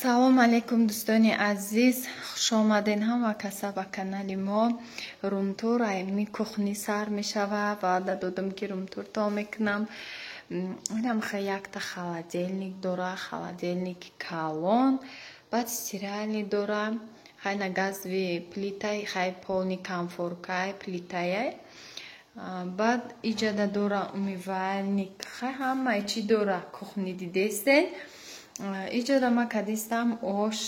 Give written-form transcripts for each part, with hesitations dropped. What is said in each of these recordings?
Салом алейкум, дӯстони азиз, хушомаден ҳама каса ба канали мо. Румтур айми кухни сар мешава. Ваъда додам, ки румтур то мекунам. Инам хе якта холодильник дора, холодильники калон, баъд стиральный дора, хай на газовый плитай, хай полный конфоркай плитаяй. Баъд иҷада дора умывальник, хай ҳамаи чӣ дора. Кухни дидестен. Иҷода ма кадистам ош,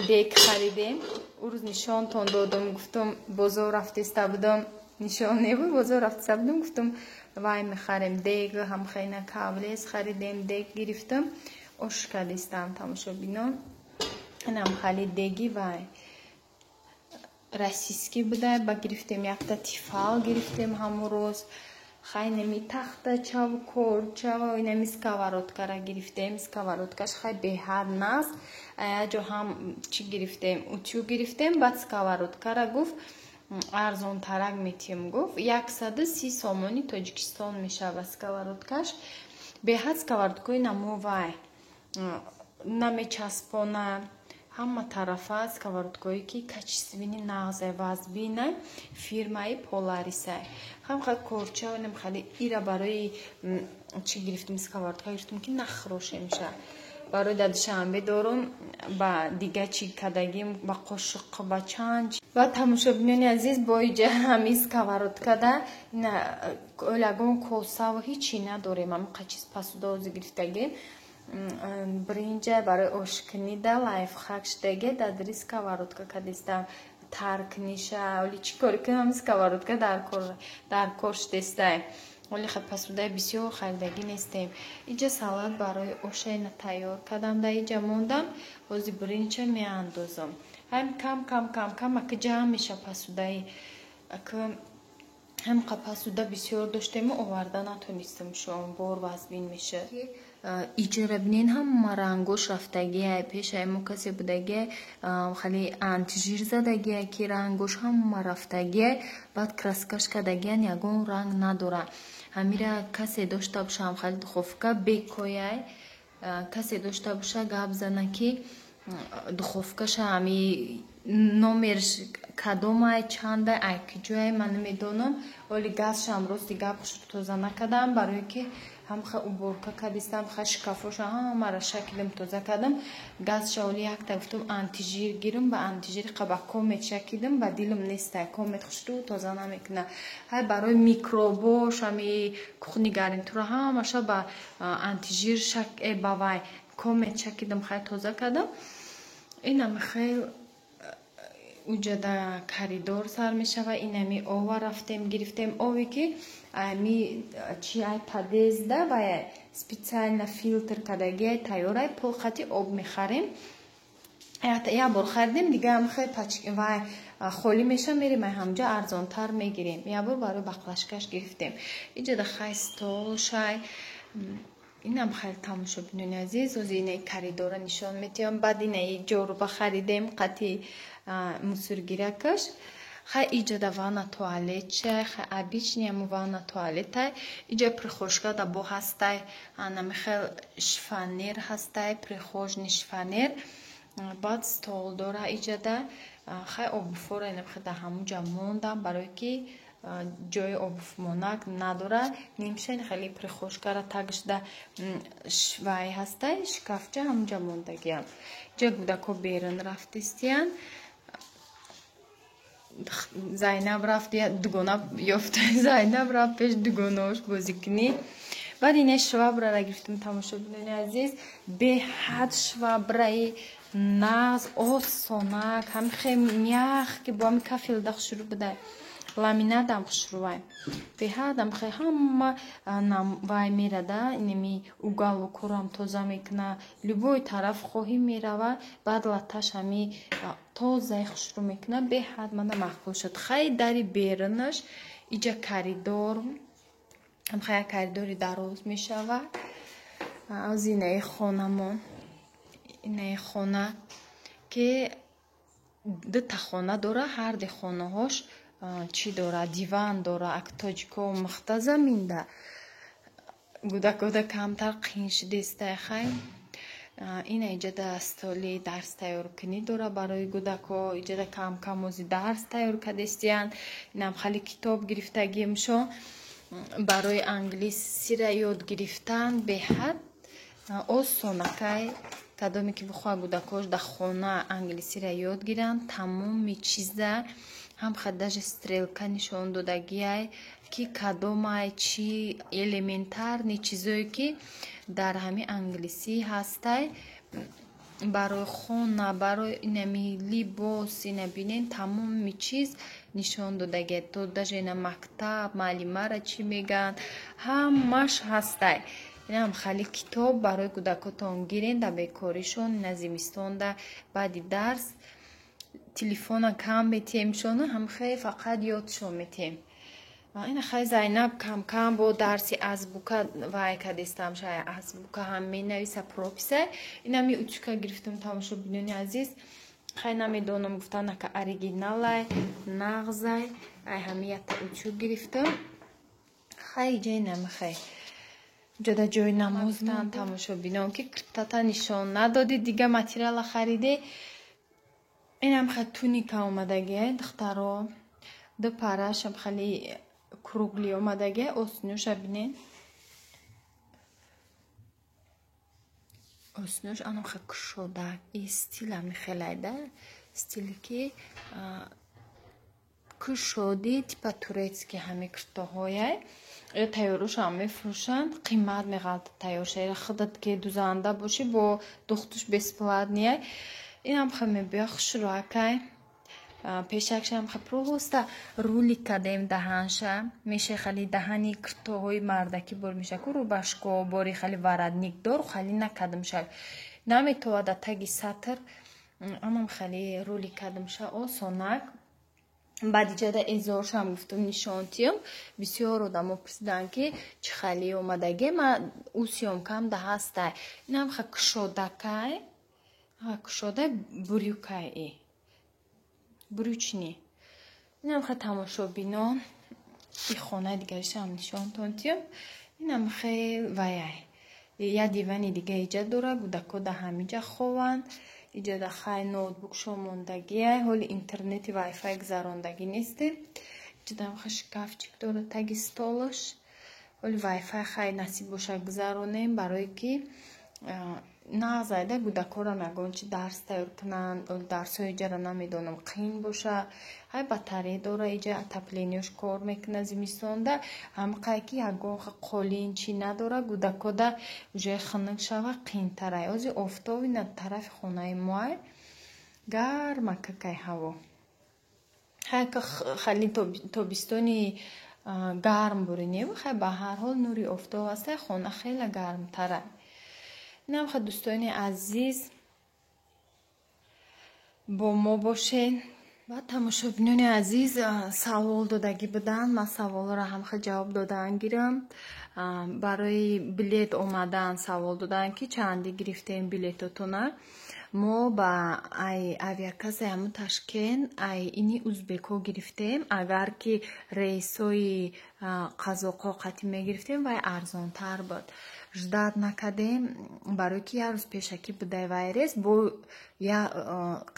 дег харидем. Ӯ рӯз нишонтон додум, гуфтум, бозор рафтиста будам, нишон небуд, бозор рафтиста будум, гуфтум, вай мехарем, дег ҳамхайна кавлес харидем, дег гирифтам, ош кадистам, тамошобинон. Инам хали деги вай российский буда, ба гирифтем, якта Тефал гирифтем ҳамун рӯз. Хай нами тахтачаву корчава, инами сковородкара гирифтем. Сковородкаш хай беҳад наст. Аяҷо ҳам чӣ гирифтем, утюг гирифтем. Баъд сковородкара гуфт, арзонтарак метиҳем, гуфт, 130 сомони Тоҷикистон мешава сковородкаш. Беҳад сковородкаи намо вай намечаспона, ҳама тарафа сковородкое ки качественный, нағзе, вазбина, фирмаи Поларисай. Ҳамха корча хали ира барои чӣ гирифтем, сковородка гирифтем, ки нахӯрошемша. Барои дар Душанбе дорум, ба дига чӣ кадагим, ба қошуқ, ба чанд. Ва, тамошобинони азиз, бо иҷа ҳами сковородкада ягон косаву ҳичи надорем, ҳамқа чиз посудози гирифтагим. Бринҷа барои ошкунида лайфхак шудаге, дар сковородка кадистам, таркниша. Оли чӣ кор кунам, сковородка дар кор шудестай. Оли посудаи бисёр харидагӣ нестем. Иҷа салат барои ошайна тайёр кардам, дар иҷа мондам, ҳозир бринҷа меандозам. Ҳам кам кам кам кам ака ҷамъ меша посудаи. Ака ҳамқа посуда бисёр доштему, оварда натонистам, шон бор вазбин меша. Иҷора бинен, ҳама рангош рафтагиай. Пешаи мо касе будагиай, хеле антижир задагиай, ки рангош ҳама рафтагиай. Баъд краскаш кардагиан, ягон ранг надора. Ҳамира касе дошта бошам, хеле духовка бекояй, касе дошта боша, гап зана, ки духовкаша ҳами номерш кадомай, чандай, ай киҷое, ман намедонам. Оли газшам, рости гап, хушк тоза накардам, барое ки ҳамха уборка кардистам, ха шкафоша ҳамара шакидам, тоза кардам. Газша оли якта гуфтам, антижир гирам, ба антижири ба Комет шакидам, ба дилам нестай, Комет хушрӯ тоза намекуна. Ҳай барои микробош ҳами кухни гарнитура ҳамаша ба антижир шак ба вай Комет шакидам, хай тоза кардам. Инам хел уҷада коридор сар мешава. Инами ова рафтем, гирифтем, ове ки ами чи ай подъезда ва специально фильтр кардагиай, тайёрай, пул хати об мехарем. Як бор харидем, дига ҳамхел вай холӣ меша, мерем ай ҳамҷа арзонтар мегирем. Як бор барои баклажкаш гирифтем. Иҷада хай стол шай. Инам хеле, тамошобинони азиз, ози инаи коридора нишон метиҳам. Баъд инаи ҷоруба харидем қати мусоргиракаш. Хай иҷода ванна туалетчай, хай обычный ҳаму ванна туалетай. Иҷа прихожка да бо ҳастай, анами хел шифоньер ҳастай, прихожный шифоньер. Баъд стол дора иҷада. Хай обуфора инам хел дар ҳамун ҷа мондам, барое ки ҷои обуфмонак надора. Нимшани хеле прихожкара тагшда вай ҳастай, шкафча, ҳамунҷа мондагиам. Иҷа кӯдако берун рафтистиян. Зайнаб рафт, дугона ёфта, Зайнаб рафт пеш дугонаош бозӣ кунӣ. Баъд ине швабрара гирифтем, тамошобинони азиз, беҳад швабраи нағз, осонак, ҳами хе мях, ки бо ҳами кафелда хушрӯ буда, ламинатам хушрӯвай, беҳадам хе ҳама вай мерада, инами уголокорам тоза мекуна, любой тараф хоҳӣ мерава. Баъд латаш ҳами тозаи хушрӯ мекуна, беҳад мана маъқул шуд. Хай дари берунаш, иҷа коридор, хай як коридори дароз мешава. Оз инаи хонамон, инаи хона, ки дута хона дора, ҳарди хонаҳош чӣ дора, диван дора. Ак тоҷико мухта заминда гудакода камтар қин шудестай. Хай Ина иҷада столи дарс тайёркунӣ дора барои кӯдако. Иҷада кам-кам ози дарс тайёр кардестиянд. Инам хали китоб гирифтагиемшон барои англисиро ёд гирифтан беҳад осонакай. Кадоме ки бихоҳад кӯдакош дар хона англисиро ёд гиранд, тамоми чиза ҳам даже стрелка нишон додагиай, ки кадомай чи элементарный чизое ки дар ҳамин англисӣ ҳастай, барои хона, барои инами либос, ина бинен, тамоми чиз нишон додагиай. То даже ина мактаб муаллимара чӣ мегӯянд, ҳамаш ҳастай. Инам хали китоб барои кӯдакотон гирен дар бекоришон. Ина зимистонда баъди дарс телефона кам метиҳемшону ҳамхе фақат ёдшон метиҳем. Ина хай Зайнаб кам-кам бо дарси азбука вай кадестам, шая азбука ҳам менависа, прописа. Инами утюг а гирифтам, тамошобинони азиз. Хай намедонам, гуфтан ака оригиналай, нағзай, ай ҳами якта утюг гирифтам. Хай иҷа инами хай ҷода ҷои намозтан, тамошобинон, ки киртата нишон надодӣ, дига материала хариде. Инам хай туника омадагиай, духтаро, ду парашам хали круглый омадагиай, оснюша бинен, оснюш анам хай кушода, и стила михелайда, стили ки кушоди, типа турецкий ҳами киртоҳояй. Ё тайёрушам мефурӯшанд, қимат меғалтад тайёрша. Ира худат ки дузанда бошӣ, бо духтуш бесплатный ай. Инам хай мебиёд хушрӯакай. Пешакшам хай просто ролик кардем даҳанша. Меше хали даҳани киртоҳои мардакӣ бор меша ку, рубашко бори хали воротник дор, хали накардамша. Наметовад таги сатр. Анам хали ролик кардамша осонак. Баъд иҷада эзоршам гуфтум нишон тиём. Бисёр одамо пурсиданд, ки чӣ хали омадагӣ. Ма ӯ съёмка м да ҳастай. Инам ха кушодакай, кушода брюк ай, э брючный. Инам ха, тамошобинон, и хонаи дигаришам нишонтон тиём. Инам хел ваяй, як дивани дига иҷа дора, кӯдако да ҳамиҷа хованд. Иҷада хай ноутбукшо мондагиай, ҳоли интернети вайфай гузарондагӣ нестем. Иҷадам ха шкафчик дора таги столаш. Ҳоли вайфай хай насиб боша гузаронем, барое ки нағзайда кӯдакорам ягон чи дарс тайёр кунанд. Дарсҳои иҷара намедонам, қиин боша. Ҳай батарея дора иҷа, отопление ёш кор мекунад зимистонда. Ҳамқай ки ягон қолин чӣ надора, кӯдакода уже хунук шава қиинтарай. Ози офтоб ина тарафи хонаи моай, гармакакай ҳаво. Хай хали тобистони гарм буринем, хай ба ҳар ҳол нури офтоб ҳастай, хона хеле гармтарай. Инам ха, дӯстони азиз, бо мо бошед. Баъд, тамошобинони азиз, савол додагӣ буданд, ман саволро ҳамха ҷавоб додан гирам. Барои билет омадан савол доданд, ки чандӣ гирифтем билетотона. Мо ба ай авиакассаи ҳамун Ташкент, ай ини узбекҳо гирифтем. Агар ки рейсҳои қазоқҳо қатъӣ мегирифтем, вай арзонтар буд. Ждать накардем, барое ки як рӯз пешакӣ будай вай рейс, бо я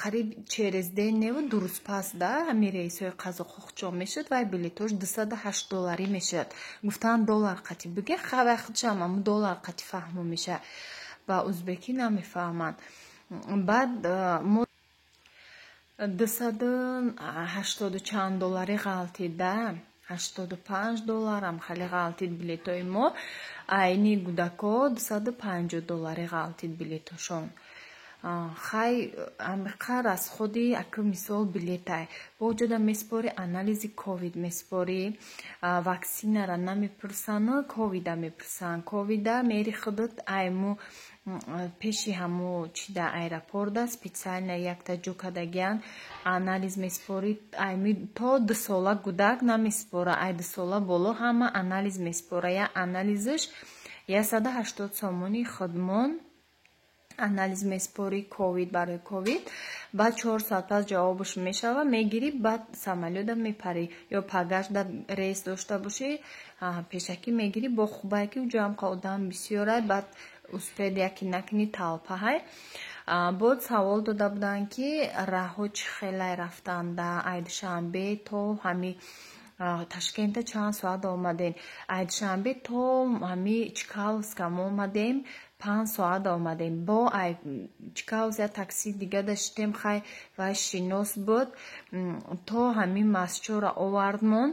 қариб через день неву 2 рӯз пас да ҳамин рейсҳои қазоқҳо худшон мешуд, вай билетош 208 долларӣ мешуд. Гуфтанд, доллар қатъӣ бигир, вай худшам ҳамун доллар қатъӣ фаҳмо мешавад, ба узбекӣ намефаҳманд. Баъд мо 280 чанд долларӣ ғалтид да, 85 долларам хеле ғалтид билетҳои мо. Айни кӯдако 250 долларӣ ғалтид билетошон. Хай амиқа расход и ака мисол билетай, бо ҷода меспорӣ, анализи ковид меспорӣ, ваксинара намепурсану ковида мепурсанд. Ковида мери худат айму пеши ҳамо чида аэропорта специально якта ҷо кардагиян, анализ меспорӣ. Айми то 2 сола кӯдак намеспора, ай 2 сола боло ҳама анализ меспора. Я анализш 180 сомони худмон. Анализ меспорӣ ковид, барои ковид, баъд 4 соат пас ҷавобаш мешава, мегирӣ, баъд самолёта мепарӣ. Ё пагашда рейс дошта бошӣ, пешакӣ мегирӣ, бо хубае ки уҷо ҳамқа одам бисёрай. Баъд Успеть яки накунӣ, толпа ҳай. Боз савол дода буданд, ки раҳҳо чӣ хелай рафтанда, ай Душанбе то ҳами Ташкента чанд соат омадем. Ай Душанбе то ҳами Чкаловска мо омадем, 5 соат омадем. Бо ай Чкаловск як такси дига даштем, хай вай шинос буд, то ҳамин Мастчора овардмон,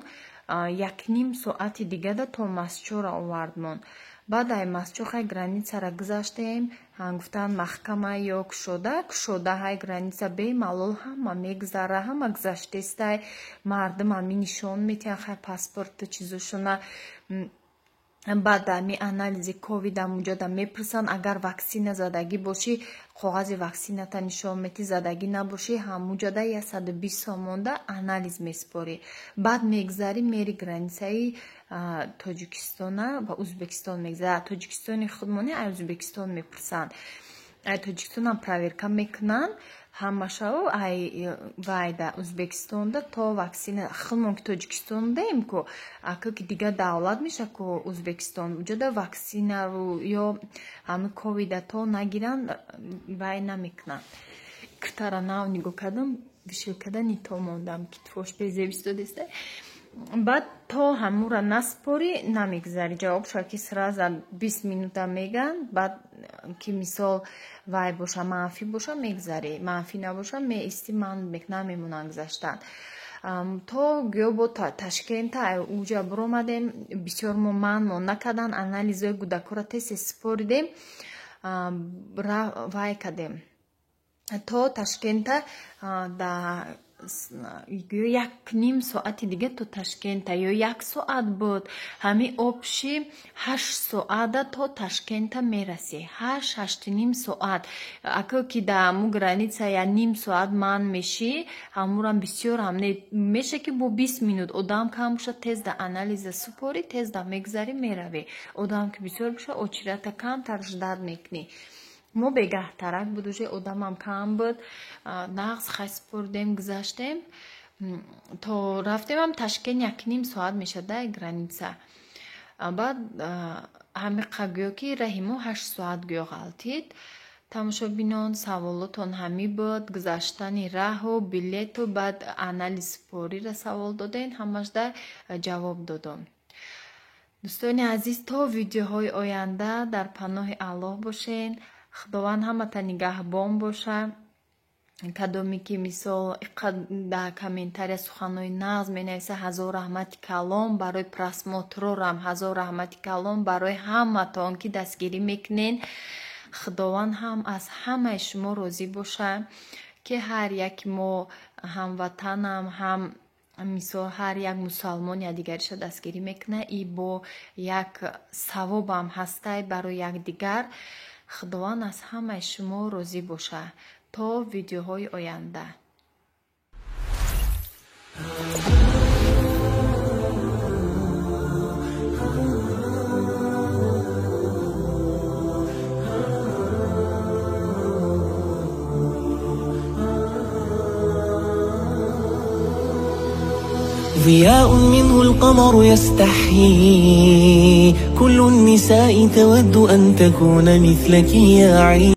якним соати дигада то Мастчора овардмон. Баъд ай Мастчо хай границара гузаштем, гуфтанд, маҳкама ё кушода, кушода ҳай граница, бемалол ҳама мегузара, ҳама гузаштестай. Мардум ҳами нишон метиҳанд хай паспорту чизошона. Баъд ами анализи ковидам уҷода мепурсанд. Агар ваксина задагӣ бошӣ, коғази ваксината нишон метӣ, задагӣ набошӣ, ҳамуҷода 120 сомонда анализ месупорӣ. Баъд мегузарӣ, мери границаи Тоҷикистона ва Ӯзбекистон мегузарӣ. Тоҷикистони худмони ай Ӯзбекистон мепурсанд, ай Тоҷикистонам проверка мекунанд ҳамашао, ай вайда Ӯзбекистонда то ваксина худмон ки Тоҷикистон даем ку, ака ки дигар давлат меша ку Ӯзбекистон, уҷода ваксинару ё ҳами ковида то нагиранд, вай намекунанд. Киртара нав нигоҳ кардам, вишилкада нито мондам, китфош безебистодеста. Баъд то ҳамура наспорӣ, намегузарӣ. Ҷавобша ки сразу 20 минута мегӯянд. Баъд ки мисол вай боша, манфӣ боша, мегузарӣ, манфӣ набоша, меистӣ, ман намемонанд гузаштан. То гӯё бо Ташкента уҷа биромадем, бисёр мо манмон накардан, анализҳои гудакҳоро тез споридем, вай кардем то Ташкента да гӯё як ним соати дига то Ташкента ё як соат буд. Ҳами общий 8 соата то Ташкента мерасӣ, 8, 8:30 соат. Ако ки да ҳаму граница я ним соат ман мешӣ, ҳамурам бисёр ҳам не меша, ки бо 20 минут одам кам боша, тез да анализа супорӣ, тез да мегузарӣ, меравӣ. Одам ки бисёр боша, очередь а камтар ждать мекунӣ. Мо бегаҳтарак буд, уже одамам кам буд, нағз хай супоридем, гузаштем. То рафтемам Ташкент якним соат мешад да граница. Баъд ҳамиқа гӯё ки раҳи мо 8 соат гӯё ғалтид. Тамошобинон, саволотон ҳамӣ буд: гузаштани раҳу билету баъд анализ супориро савол додем, ҳамашда ҷавоб додом. Дӯстони азиз, то видеоҳои оянда дар паноҳи Аллоҳ бошен. Худованд ҳамата нигаҳбон боша. Кадоме ки мисол дар комментария суханҳои нағз менависа, ҳазор раҳмати калон барои просмотр орам, ҳазор раҳмати калон барои ҳаматон, ки дастгирӣ мекунен. Худованд ҳам аз ҳамаи шумо розӣ боша, ки ҳар яки мо ҳамватанам, ҳам мисол ҳар як мусалмон якдигариша дастгирӣ мекунад, и бо як савобам ҳастай барои якдигар. Худованд аз ҳамаи шумо розӣ боша. То видеоҳои оянда. ضياء منه القمر يستحيي، كل النساء تود أن تكون مثلك يا عين.